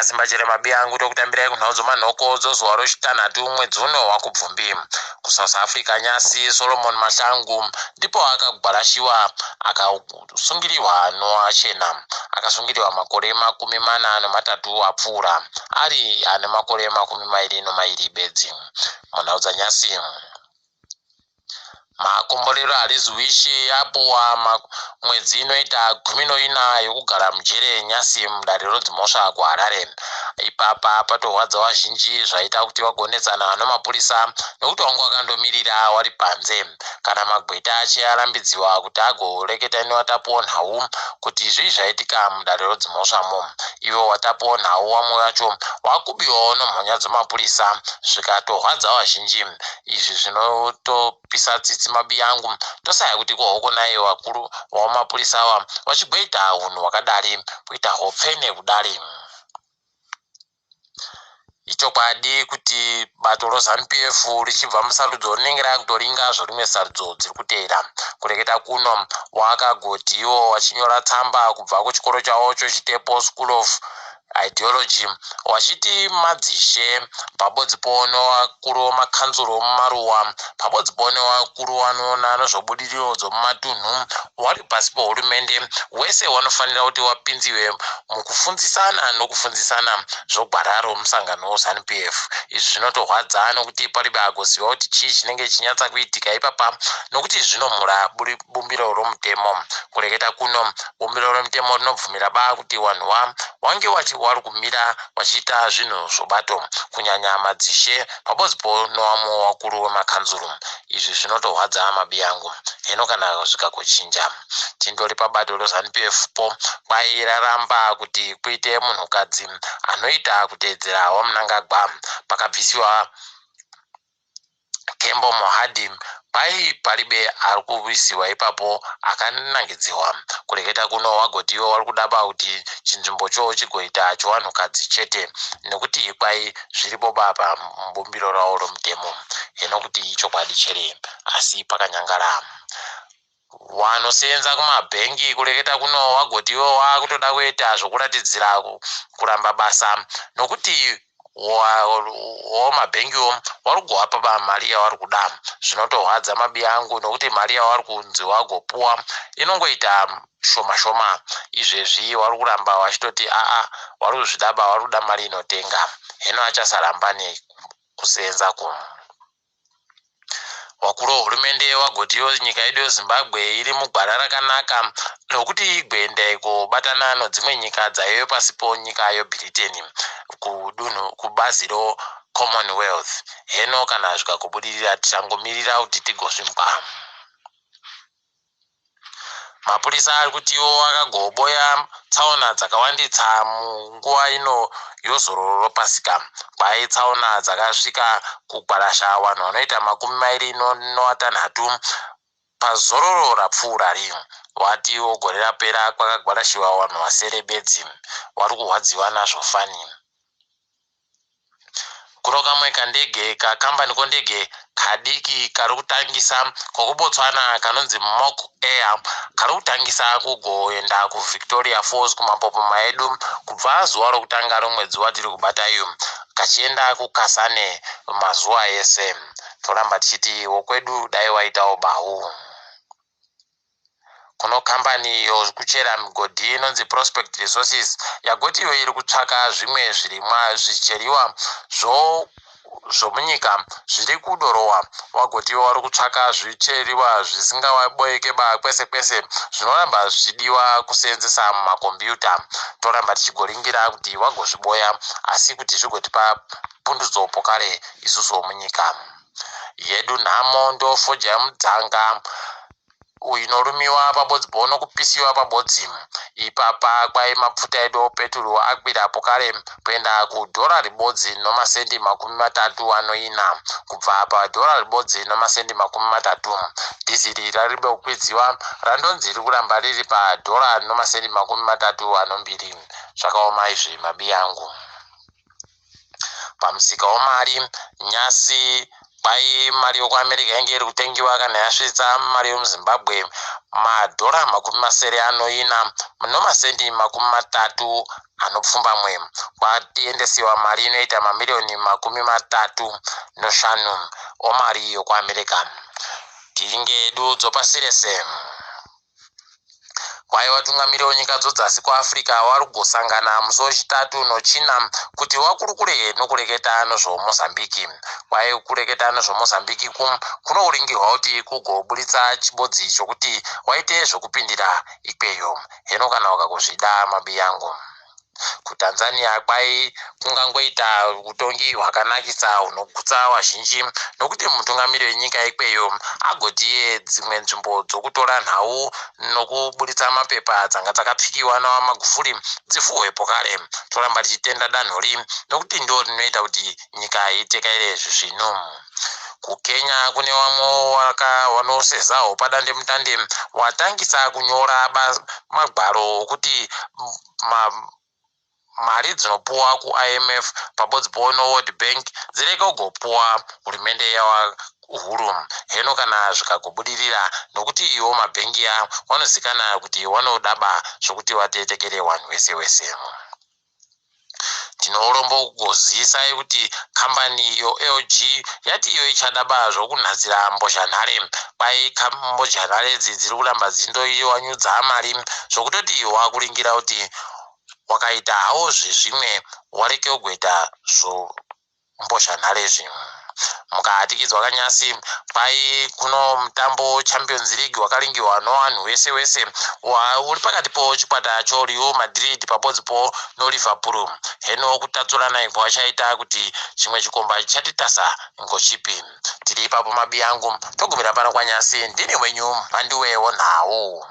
Makasimba chere mabi angu tokutambirai kunhau dzomanhoko dzozuva rochitanhatu mwedzi uno wakubvumbi. KuSouth Africa nyasi Solomon Mahlangu ndipo akagwarashiwa akasungiriwa noachena. Akasungiriwa makore 43 apfuura ari ane makore 22 bedzi. Munhau dzanyasi. Makomborero Hariziwishe apuwa mwedzi inoita 14 yokugara mujere nyasi mudare rodzimhosva kuHarare. Ipapa patorwadza vazhinji zvaita kuti vagonetsana nomapurisa nokuti wanga wakandomirira wari panze. Kana magweta ache arambidziwa kuti agoreketa newatapi wonhau kuti zvii zvaitika mudare rodzimhosvamo. Ivo watapi wonhau wamwe wacho wakubiwawo nomhonya dzomapurisa zvikatorwadza vazhinji. Izvi zvinotopisa tsitsi mabiyangu tosaya kuti ko hoko naye vakuru vamapurisa ava vachigoita hunhu hwakadari kuita hopfene kudari. Ichokwadi kuti bato roZanu PF richibva musarudzo rinenge rakutoringa zvorimwe sarudzo dziri kuteera. Kureketa kuno wakagoti ivo vachinyora tsamba kubva kuchikoro chavo choChitepo School of Ideology wachiti madzishe pabodzi pono vakuru vemakanzuro mumaruwa pabodzi pono vakuru vanoona nezvebudiriro dzomumatunhu wari pasi pehurumende wese wanofanira kuti wapinziwe mukufundzisana nokufundzisana zvogwara romusangano weZanu PF. Izvi zvinotorwadza nokuti paribe agoziva kuti chii chinenge chichinyatsa kuitika ipapa nokuti zvinomhura bumbiro romutemo. Kureketa kuno bumbiro romutemo rinobvumira ba kuti vanhu wange wari kumira vachiita zvinhu zvobato kunyanya madzishe pabodzipo nowamwe wakuru wemakanzuru. Izvi zvinotorwadza mabiyangu heno kana zvikagochinja. Tindori pabato reZanu PF po kwai raramba kuti kuite munhukadzi anoita kuteedzera waMnangagwa pakabvisiwa Kembo Mohadi kwai paribe ari kuisiwa ipapo akanangidziwa. Kureketa kuno wagoti iwo wari kudaba kuti chinzvimbo cho chigoita chovanhukadzi chete nekuti kwai zviripo baba mubumbiro ravo romutemo. Heno kuti ichokwadi chere asi pakanyangara. Wanosenza kumabhengi kureketa kuno wagoti iwo wakutoda kuita zvokuratidzira kuramba basa nokuti wamabhengiwo wari kugovapa mari yavari kuda. Zvinotorwadza mabi angu nokuti mari yavari kunzi wagopuwa inongoita shoma shoma. Izvezvi wari kuramba wachitoti aa wari kuzvidaba wari kuda mari inotenga. Heno achasaramba nekusenza ku. Vakuru vehurumende vagotiwo nyika yedu yeZimbabwe iri mugwara rakanaka rokuti igoenda kobatana nedzimwe nyika dzaive pasi ponyika yeBritain kudunhu kubazi roCommonwealth. Heno kana zvikagobudirira tichangomirira kuti tigozvimbwa. Mapurisa ari kutiwo akagoboya tsaona dzakawandisa munguva ino yozororo ropasika. Kwai tsaona dzakasvika kugwarasha vanhu vanoita 28 pazororo rapfuura rimwe. Watiwo gore rapera kwakagwarashiwa vanhu vasere bedzi. Vari kurwadziwa nazvo fani. Kuno kamwe kandege kakambani kondege kadiki kari kutangisa kokuBotswana kanonzi Mok Air kari kutangisa kugoenda kuVictoria Falls kumapopoma edu kubva zuva rokutanga romwedzi watiri kubata uyu kachienda kuKasane mazuva ese. Toramba tichiti wokwedu dai waitawo bahu. Kuno kambani yokuchera migodhi inonzi Prospect Resources yagoti iyo iri kutsvaka zvimwe zvirimwa zvicheriwa zvomunyika zviri kudorowa. Wagoti ivo vari kutsvaka zvicheriwa zvisingaboeke ba kwese kwese zvinoramba zvichidiwa kuseenzesa mumakombiyuta. Toramba tichigoringira kuti vagozviboya asi kuti zvigotipa pundutso pokare isusu munyika yedu. Nhamo ndofodya yemudzanga inorumiwa pabodzi nokupisiwa pabodzi. Ipapa kwai mapfuta edu opeturu akwira pokare kuenda kudhora ribodzi nomasendi 34 kubva padhora ribodzi nomasendi 30. Dhiziri raribe kukwidziwa randonzi riri kuramba riri padhora nomasendi 32. Zvakaoma izvi mabiyangu. Pamusika wemari nyasi kwai mari yokuAmerica yange iri kutengiwa kana yasvitsa mari yomuZimbabwe madhora 74 nomasendi 30. anopfumbamwe. Kwatiendesiwa mari inoita mamiriyoni 35 omari yokuAmerica. Tinge dudzo pasi rese. Kwai vatungamiri venyika dzodzasi kuAfrica vari kugosangana musi weChitatu noChina kuti vakurukure nokureketa nezvoMozambique. Kwai kureketa nezvoMozambique kunoringirwa kuti kugoburitsa chibodzi chokuti waite zvokupindira ikweyo. Heno kana wakakuzvida mabiyangu. KuTanzania kwai kungangoita utongi hwakanakisa hunogutsa vazhinji nokuti mutungamiri wenyika ikweyo agoti iye dzimwe nzvimbo dzokutora nhau nokuburitsa mapepa dzanga dzakapfikiwa naVaMagufuli dzifuhwepo kare. Toramba tichitenda danhori nokuti ndo rinoita kuti nyika itekaire zvisvinu. KuKenya kune vamwe vanosezawo padandemutande watangisa kunyora magwaro okuti mari dzinopuwa kuIMF pabodzipo neWorld Bank dzirege kugopuwa hurumende yaUhuru. Heno kana zvikagobudirira, nokuti iwo mabhengi aya wanozikana kuti wanodaba zvokuti watetekere vanhu wese wese. Ndinourombo kugoziyisai kuti kambani yoLG yati iyo ichadaba zvokunhadzira mbozhanhare. Kwai mbozhanhare idzi dziri kuramba dzindoiwanyudza mari zvokutoti wakuringira kuti wakaita hawo zvezvimwe wareke kugoita zvombozhanhare izvi. Mukahatikidzwa kanyasi kwai kuno mutambo Champions League wakaringiwa novanhu wese wese uri pakati po chikwata cho Real Madrid pabodzipo noLiverpool. Heno kutatsurana ikwo achaita kuti chimwe chikomba chatitasa ngochipi. Tiri ipapo mabiyangu togumira pano kwanyasi. Ndini wenyu Mhanduwe wonhau.